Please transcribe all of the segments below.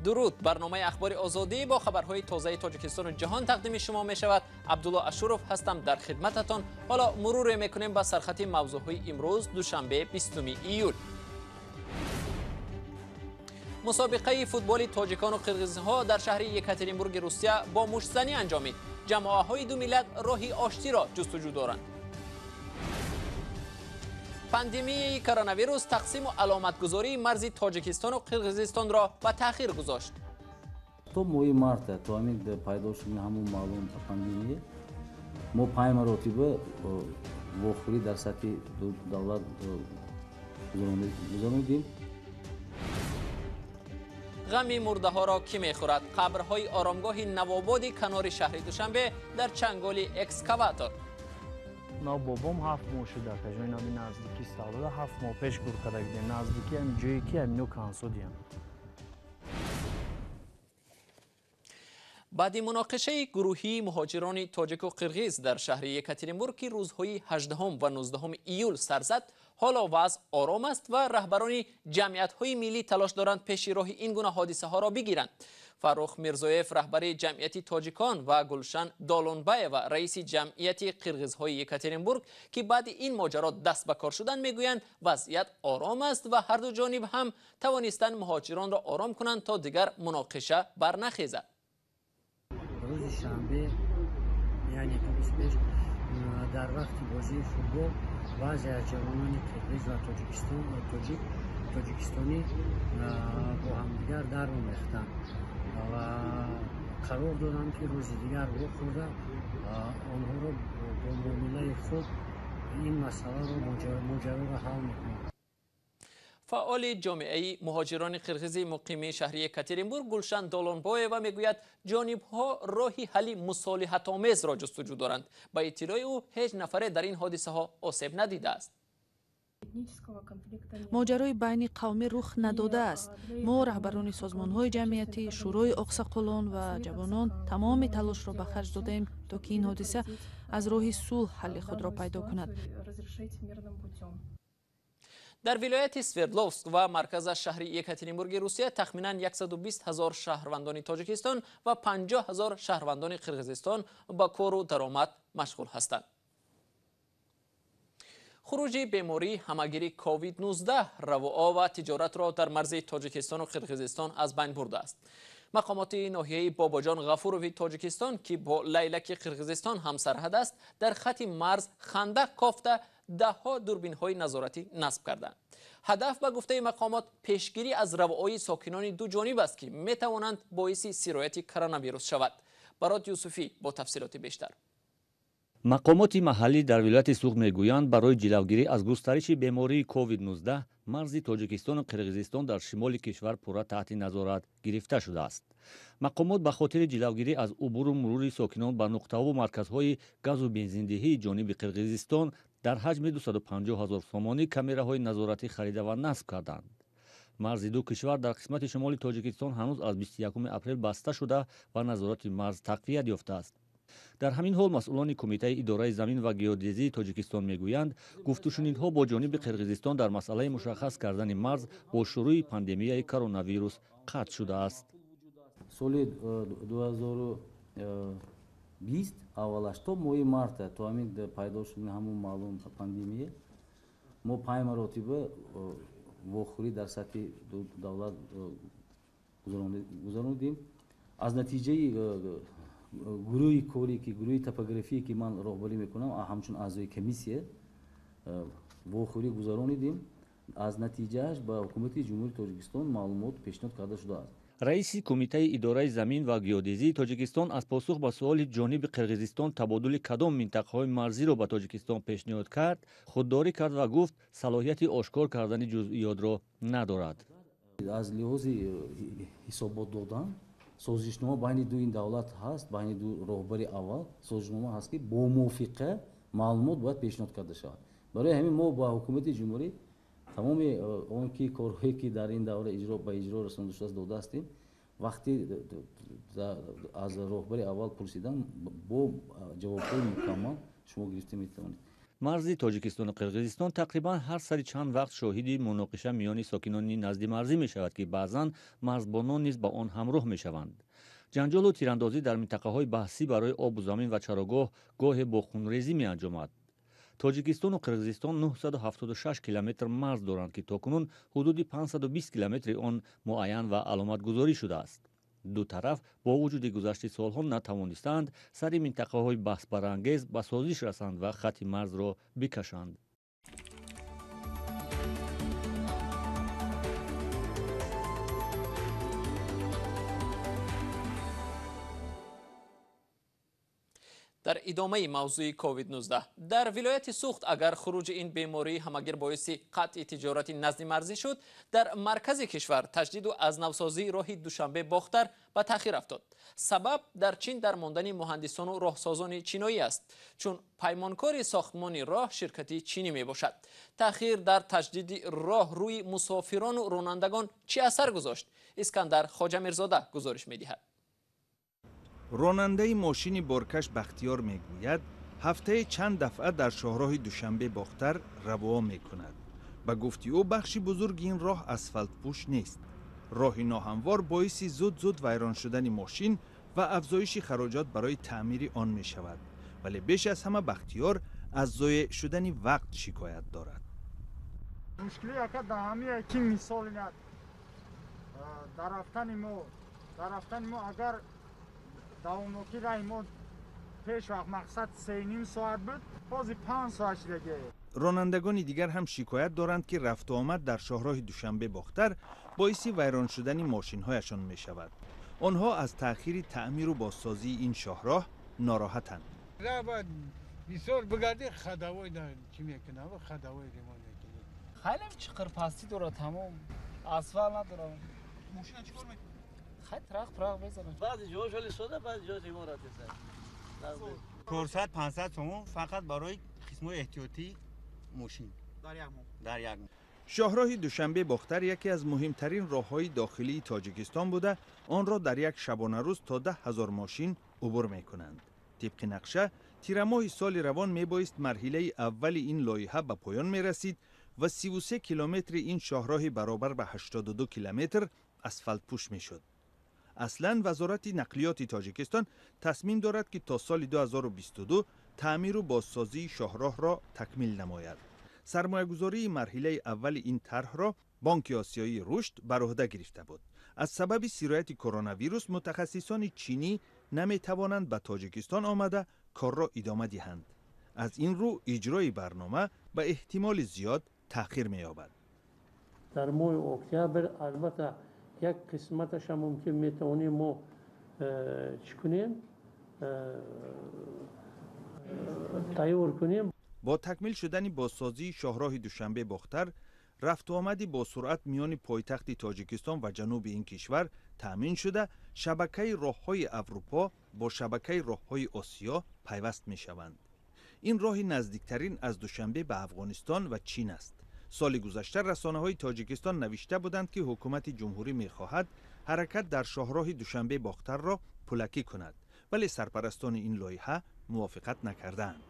Дуруд. Барномаи Ахбори Озодӣ бо хабарҳои тозаи Тоҷикистону ҷаҳон тақдими шумо мешавад. Абдулло Ашуров ҳастам дар хидмататон. Ҳоло муруре мекунем ба сархати мавзӯъҳои имрӯз, душанбе, 20 июл. Мусобиқаи футболи тоҷикону қирғизҳо дар шаҳри Екатеринбурги Русия бо муштзанӣ анҷомид. Ҷамоаҳои ду миллат роҳи оштиро ҷустуҷӯ доранд. Пандемияи коронавирус тақсиму аломатгузории марзи Тоҷикистону Қирғизистонро ба таъхир гузошт. То моҳи марта, то ҳамин пайдо шудани ҳамун маълум пандемия, мо панҷ маротиба вохӯрӣ дар сатҳи ду давлат гузаронидем. Ғами мурдаҳоро кӣ мехӯрад? Қабрҳои оромгоҳи Навободи канори шаҳри Душанбе дар чанголи экскаватор. На бобом 7 моҳ шуда, кажои наби наздики савдода 7 моҳ пеш гур карда будем, наздики ҳам ҷое ки ҳамино кансодиям. Баъди муноқишаи гурӯҳии муҳоҷирони тоҷику қирғиз дар шаҳри Екатеринбург, ки рӯзҳои 18 ва 19 июл сар зад, ҳоло вазъ ором аст ва раҳбарони ҷамъиятҳои миллӣ талош доранд пеши роҳи ин гуна ҳодисаҳоро бигиранд. Фаррух Мирзоев, раҳбари ҷамъияти тоҷикон, ва Гулшан Долонбаева, раиси ҷамъияти қирғизҳои Екатеринбург, ки баъди ин моҷаро даст ба кор шуданд, мегӯянд, вазъият ором аст ва ҳарду ҷониб ҳам тавонистанд муҳоҷиронро ором кунанд, то дигар муноқиша барнахезад. Рӯзи шанбе, яъне 2 рӯз пеш, дар вақти бозии футбол баъзе аз ҷавонони қирғиз ва тоҷикистон тоҷик тоҷикистонӣ бо ҳамдигар даромехтанд ва қарор доданд, ки рӯзи дигар вохӯрда, онҳоро бо муомилаи хуб ин масъаларо, моҷароро ҳал мекунанд. Фаъоли ҷомеаи муҳоҷирони қирғизи муқими шаҳри Екатеринбург Гулшан Долонбоева мегӯяд, ҷонибҳо роҳи ҳалли мусолиҳатомезро ҷустуҷӯ доранд. Ба иттилои ӯ, ҳеҷ нафаре дар ин ҳодисаҳо осеб надидааст. Моҷарои байни қавмӣ рух надодааст. Мо, раҳбарони созмонҳои ҷамъиятӣ, шӯрои оқсақолон ва ҷавонон, тамоми талошро ба харҷ додаем, то ки ин ҳодиса аз роҳи сулҳ ҳалли худро пайдо кунад. Дар вилояти Свердловск ва марказаш шаҳри Екатеринбурги Русия тахминан 120 ҳазор шаҳрвандони Тоҷикистон ва 50 ҳазор шаҳрвандони Қирғизистон ба кору даромад машғул ҳастанд. Хуруҷи бемории ҳамагири COVID-19 равуо ва тиҷоратро дар марзи Тоҷикистону Қирғизистон аз байн бурдааст. Мақомоти ноҳияи Бобоҷон Ғафурови Тоҷикистон, ки бо Лайлаки Қирғизистон ҳамсарҳад аст, дар хати марз хандақ кофта, даҳҳо дурбинҳои назоратӣ насб карданд. Ҳадаф, ба гуфтаи мақомот, пешгирӣ аз равоии сокинони ду ҷониб аст, ки метавонанд боиси сирояти коронавирус шавад. Барот Юсуфӣ бо тафсилоти бештар. Мақомоти маҳаллӣ дар вилояти Суғд мегӯянд, барои ҷилавгирӣ аз густариши бемории COVID-19 марзи Тоҷикистону Қирғизистон дар шимоли кишвар пурра таҳти назорат гирифта шудааст. Мақомот ба хотири ҷилавгирӣ аз убуру мурури сокинон ба нуқтаҳову марказҳои газу бензиндиҳии ҷониби Қирғизистон дар ҳаҷми 250 ҳазор сомонӣ камераҳои назоратӣ харида ва насб карданд. Марзи ду кишвар дар қисмати шимоли Тоҷикистон ҳанӯз аз 21 апрел баста шуда ва назорати марз тақвият ёфтааст. Дар ҳамин ҳол масъулони Кумитаи идораи замин ва геодезии Тоҷикистон мегӯянд, гуфтушунидҳо бо ҷониби Қирғизистон дар масъалаи мушаххас кардани марз бо шурӯи пандемияи коронавирус қатъ шудааст. Соли 2020 аввалаш то моҳи марта, то ҳамин пайдо шудани ҳамун маълум пандемия, мо панҷ маротиба вохӯрӣ дар сатҳи ду давлат гузаронидем. Аз натиҷаи гурӯҳи корӣ, ки гурӯҳи топографие, ки ман роҳбарӣ мекунам ҳамчун аъзои комиссия, вохӯрӣ гузаронидем. Аз натиҷааш ба Ҳукумати Ҷумҳурии Тоҷикистон маълумот пешниҳод карда шудааст. Раиси Кумитаи идораи замин ва геодезии Тоҷикистон аз посух ба суоли ҷониби Қирғизистон табодули кадом минтақаҳои марзиро ба Тоҷикистон пешниҳод кард, худдорӣ кард ва гуфт, салоҳияти ошкор кардани ҷузъиётро надорад. Аз лиҳози ҳисобот додан, созишнома байни ду ин давлат ҳаст, байни ду роҳбари аввал созишнома ҳаст, ки бо мувофиқа маълумот бояд пешниҳод карда шавад. Барои ҳамин мо ба ҳукумати ҷумҳурӣ тамоми он ки корҳое, ки дар ин давра иҷро ба иҷро расонда шудааст, дода ҳастем. Вақте аз роҳбари аввал пурсидан, бо ҷавобҳои мукаммал шумо гирифта метавонед. Марзи Тоҷикистону Қирғизистон тақрибан ҳар сари чанд вақт шоҳиди муноқиша миёни сокинони наздимарзӣ мешавад, ки баъзан марзбонон низ ба он ҳамроҳ мешаванд. Ҷанҷолу тирандозӣ дар минтақаҳои баҳсӣ барои обу замин ва чарогоҳ гоҳе бо хунрезӣ меанҷомад. Тоҷикистону Қирғизистон 976 километр марз доранд, ки то кунун ҳудуди 520 километри он муайян ва аломатгузорӣ шудааст. Ду тараф бо вуҷуди гузашти солҳо натавонистаанд сари минтақаҳои баҳсбарангез ба созиш расанд ва хатти марзро бикашанд. Дар идомаи мавзӯи COVID-19 дар вилояти Суғд агар хуруҷи ин бемории ҳамагир боиси қатъи тиҷорати наздимарзӣ шуд, дар маркази кишвар таҷдиду аз навсозии роҳи Душанбе-Бохтар ба таъхир афтод. Сабаб дар Чин дар мондани муҳандисону роҳсозони чиноӣ аст, чун паймонкори сохтмони роҳ ширкати чинӣ мебошад. Таъхир дар таҷдиди роҳ рӯи мусофирону ронандагон чӣ асар гузошт? Искандар Хоҷамирзода гузориш медиҳад. Ронандаи мошини боркаш Бахтиёр мегӯяд, ҳафтаи чанд дафъа дар шоҳроҳи Душанбе-Бохтар раво мекунад. Ба гуфти ӯ, бахши бузурги ин роҳ асфалтпӯш нест. Роҳи ноҳамвор боиси зуд-зуд вайрон шудани мошин ва афзоиши хароҷот барои таъмири он мешавад. Вале беш аз ҳама Бахтиёр аз зоеъ шудани вақт шикоят дорад. Мушкили яка дар ҳамие ки мисол инад дар рафтани мо агар давомнокӣ раҳи мо пеш вақт мақсад 3,5 соат буд, ҳозир 5 соат шудагӣ. Ронандагони дигар ҳам шикоят доранд, ки рафтуомад дар шоҳроҳи Душанбе-Бохтар боиси вайрон шудани мошинҳояшон мешавад. Онҳо аз таъхири таъмиру бозсозии ин шоҳроҳ нороҳатанд. Бисёр бигарди ходовой чӣ мекунам, ходовой ремонт мекунем. Хеле чиқирпастӣ дорад, тамом асфалт надорад. Мошина чӣ кор мекунад? Хай трах-прах мезанад. Баъзе ҷоҳо хеле сода, баъзе ҷоҳо ремонт аст. 400-500 сомон фақат барои қисмҳои эҳтиётии мошин дар як моҳ. Дар як моҳ. Шоҳроҳи Душанбе-Бохтар яке аз муҳимтарин роҳҳои дохилии Тоҷикистон буда, онро дар як шабонарӯз то 10 000 мошин убур мекунанд. Тибқи нақша, тирамоҳи соли равон мебоист марҳилаи аввали ин лоиҳа ба поён мерасид ва 33 километри ин шоҳроҳи баробар ба 82 километр асфалтпӯш мешуд. Аслан Вазорати нақлиёти Тоҷикистон тасмим дорад, ки то соли 2022 таъмиру бозсозии шоҳроҳро такмил намояд. Сармоягузории марҳилаи аввали ин тарҳро Бонки Осиёии Рушд бар уҳда гирифта буд. Аз сабаби сирояти коронавирус мутахассисони чинӣ наметавонанд ба Тоҷикистон омада корро идома диҳанд. Аз ин рӯ иҷрои барнома ба эҳтимоли зиёд таъхир меёбад. Дар моҳи октябр албатта як қисматаша мумкин метавонем мо чӣ кунем, тайёр кунем. Бо такмил шудани бозсозии шоҳроҳи Душанбе-Бохтар, рафтуомади босуръат миёни пойтахти Тоҷикистон ва ҷануби ин кишвар таъмин шуда, шабакаи роҳҳои Аврупо бо шабакаи роҳҳои Осиё пайваст мешаванд. Ин роҳи наздиктарин аз Душанбе ба Афғонистон ва Чин аст. Соли гузашта расонаҳои Тоҷикистон навишта буданд, ки ҳукумати ҷумҳурӣ мехоҳад ҳаракат дар шоҳроҳи Душанбе-Бохтарро пулакӣ кунад, вале сарпарастони ин лоиҳа мувофиқат накардаанд.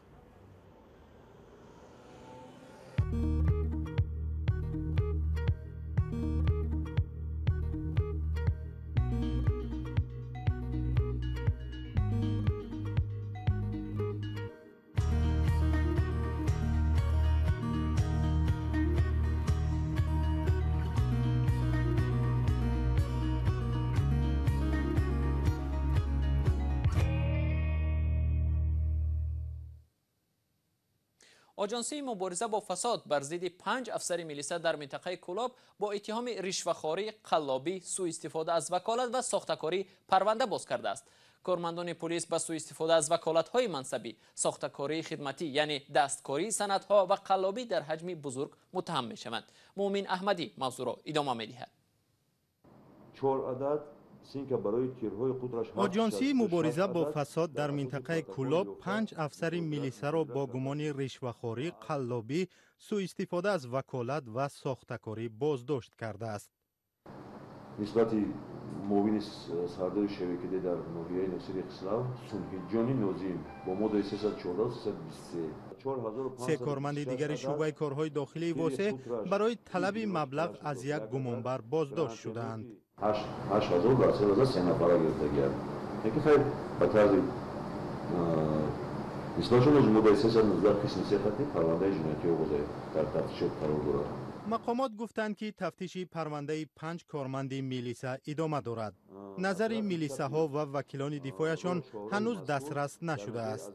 Оҷонсии мубориза бо фасод бар зидди 5 афсари милиса дар минтақаи Кӯлоб бо иттиҳоми ришвахорӣ, қаллобӣ, сӯистифода аз ваколат ва сохтакорӣ парванда боз кардааст. Кормандони полис ба сӯистифода аз ваколатҳои мансабӣ, сохтакории хидматӣ, яъне дасткории санадҳо ва қаллобӣ дар ҳаҷми бузург муттаҳам мешаванд. Муъмин Аҳмадӣ мавзӯъро идома медиҳад. 4 адад Оҷонсии мубориза бо фасод дар минтақаи Кӯлоб 5 афсари милисаро бо гумони ришвахорӣ, қаллобӣ, сӯистифода аз ваколат ва сохтакорӣ боздошт кардааст. Нисбати Муовини сардори ШВКД дар ноҳияи Носири Хисрав Сунҳиҷони Нозим бо моддаи 314 323. Се корманди дигари шӯъбаи корҳои дохилии Восе барои талаби маблағ аз як гумонбар боздошт шудаанд. 8000 дар 33 нафара гирифтагианд. Яке хайр ба тарзи нисбатшон моддаи 319 қисми 3 хати парвандаи ҷиноятӣ оғоз дар тафтишот қарор дорад. Мақомот гуфтанд, ки тафтиши парвандаи 5 корманди милиса идома дорад. Назари милисаҳо ва вакилони дифояшон ҳанӯз дастрас нашудааст.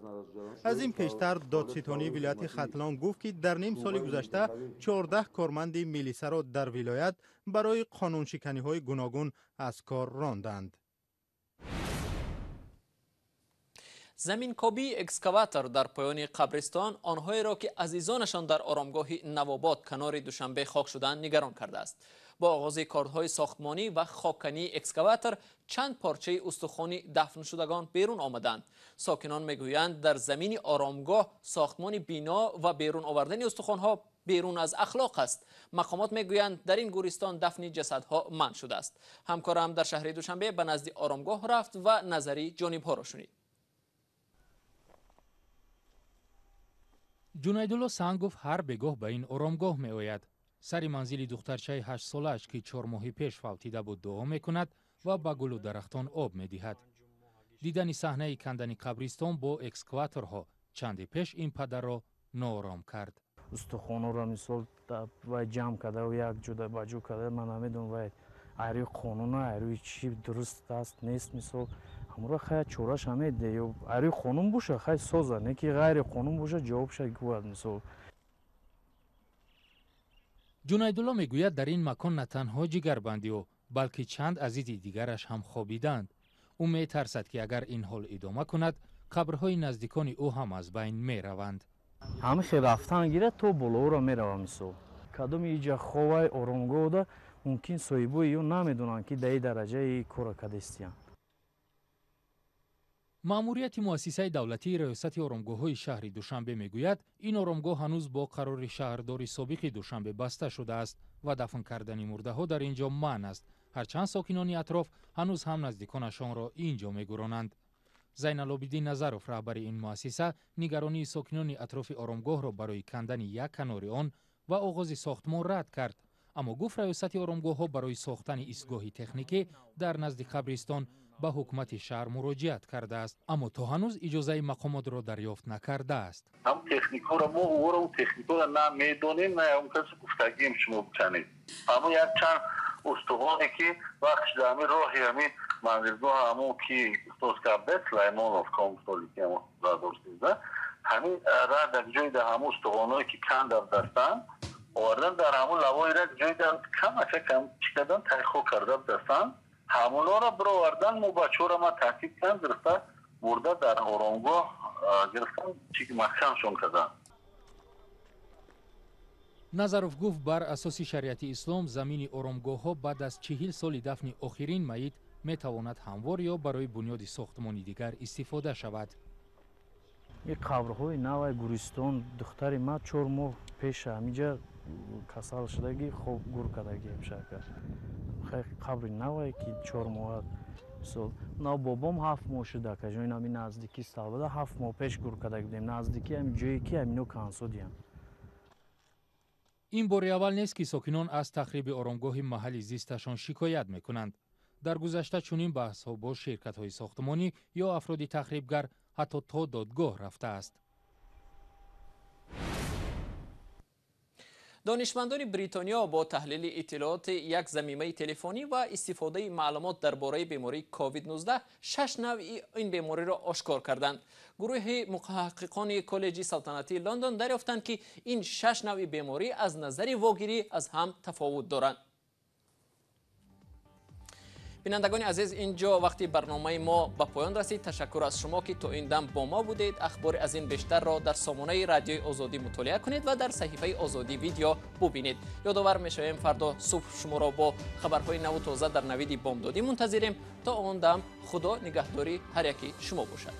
Аз ин пештар додситонии вилояти Хатлон гуфт, ки дар ним соли гузашта 14 корманди милисаро дар вилоят барои қонуншиканиҳои гуногун аз кор ронданд. Заминкобии экскаватор дар поёни қабристон онҳоеро, ки азизонашон дар оромгоҳи Навобод канори Душанбе хок шуданд, нигарон кардааст. Бо оғози корҳои сохтмонӣ ва хоккании экскаватор чанд порчаи устухони дафншудагон берун омаданд. Сокинон мегӯянд, дар замини оромгоҳ сохтмони бино ва берун овардани устухонҳо берун аз ахлоқ аст. Мақомот мегӯянд, дар ин гӯристон дафни ҷасадҳо манъ шудааст. Ҳамкорам дар шаҳри Душанбе ба назди оромгоҳ рафт ва назари ҷонибҳоро шунид. Ҷунайдулло Сангов ҳар бегоҳ ба ин оромгоҳ меояд. Сари манзили духтарчаи 8-солааш, ки 4 моҳи пеш фавтида буд, дуо мекунад ва ба гулу дарахтон об медиҳад. Дидани саҳнаи кандани қабристон бо экскаваторҳо чанде пеш ин падарро ноором кард. Устухонҳоро мисол вай ҷамъ карда, як ҷуда ба ҷо карда, ман намедонам вай айрӯи қонуна, айрӯи чӣ дуруст аст, нест, мисол ҳамура хай чораша меде, ё айрӯи қонун боша хай соза, не ки ғайри қонун боша ҷавобша гӯяд мисол. Ҷунайдулло мегӯяд, дар ин макон на танҳо ҷигарбанди ӯ, балки чанд азизи дигараш ҳам хобиданд. Ӯ метарсад, ки агар ин ҳол идома кунад, қабрҳои наздикони ӯ ҳам аз байн мераванд. Ҳамин хел рафтан гирад то болоро мерава мисол. Кадоми иҷа ховай оромгоҳда мумкин соҳибои ё намедонанд, ки дар ин дараҷаи кора кадестиянд. Маъмурияти муассисаи давлатии раёсати оромгоҳҳои шаҳри Душанбе мегӯяд, ин оромгоҳ ҳанӯз бо қарори шаҳрдори собиқи Душанбе баста шудааст ва дафн кардани мурдаҳо дар ин ҷо манъ аст. Ҳарчанд сокинони атроф ҳанӯз ҳам наздиконашонро ин ҷо мегуронанд. Зайналобиддин Назаров, раҳбари ин муассиса, нигаронии сокинони атрофи оромгоҳро барои кандани як канори он ва оғози сохтмон рад кард. Аммо гуфт, раёсати оромгоҳҳо барои сохтани истгоҳи техникӣ дар назди қабристон ба ҳукумати шаҳр муроҷиат кардааст, аммо то ҳанӯз иҷозаи мақомотро дарёфт накардааст. Ҳам техникҳоро мо ӯро техникҳоро на медонем, на он каси гуфтагием шумо биканед. Аммо як чанд устухоне ки вақт дар ҳамин роҳи ҳамин манзилгоҳ ҳамон ки устоз карда Сулаймонов комсоли ки ҳамон 2013 ҳамин раҳ дар ҷои дар ҳамон устухонҳое ки канда дастанд овардан дар ҳамон лавои ра ҷои дар камака кам чӣ кардан тайхо карда дастанд ҳамонҳоро бировардан. Мо бачаҳоро ман таъкид кардам, гирифта бурда дар оромгоҳ гирифтан чӣ маҳкамшон карданд. Назаров гуфт, бар асоси шариати ислом замини оромгоҳҳо баъд аз 40 соли дафни охирин майит метавонад ҳамвор ё барои бунёди сохтмони дигар истифода шавад. Ин қабрҳои навай гӯристон духтари ман 4 моҳ пеш ҳаминҷа касал шудагӣ, хоб гур кардагӣ шака. Қабри навай ки 4 моҳ мисол. Нав бобом 7 моҳ шуда, кажои нами наздикӣ ставада 7 моҳ пеш гур карда будем, наздикӣ ҳамин ҷое ки ҳамино кансодиянд. Ин бори аввал нест, ки сокинон аз тахриби оромгоҳи маҳалли зисташон шикоят мекунанд. Дар гузашта чунин баҳсҳо бо ширкатҳои сохтмонӣ ё афроди тахрибгар ҳатто то додгоҳ рафтааст. Донишмандони Бритониё бо таҳлили иттилооти як замимаи телефонӣ ва истифодаи маълумот дар бораи бемории COVID-19 6 навъи ин бемориро ошкор карданд. Гурӯҳи муҳаққиқони коллеҷи салтанатии Лондон дарёфтанд, ки ин 6 навъи беморӣ аз назари вогирӣ аз ҳам тафовут доранд. Бинандагони азиз, инҷо вақти барномаи мо ба поён расид. Ташаккур аз шумо, ки то ин дам бо мо будед. Ахбори аз ин бештарро дар сомонаи радиои Озодӣ мутолиа кунед ва дар саҳифаи Озодӣ видео бубинед. Ёдовар мешавем, фардо субҳ шуморо бо хабарҳои наву тоза дар навиди бомдодӣ мунтазирем. То он дам Худо нигаҳдори ҳар яки шумо бошад.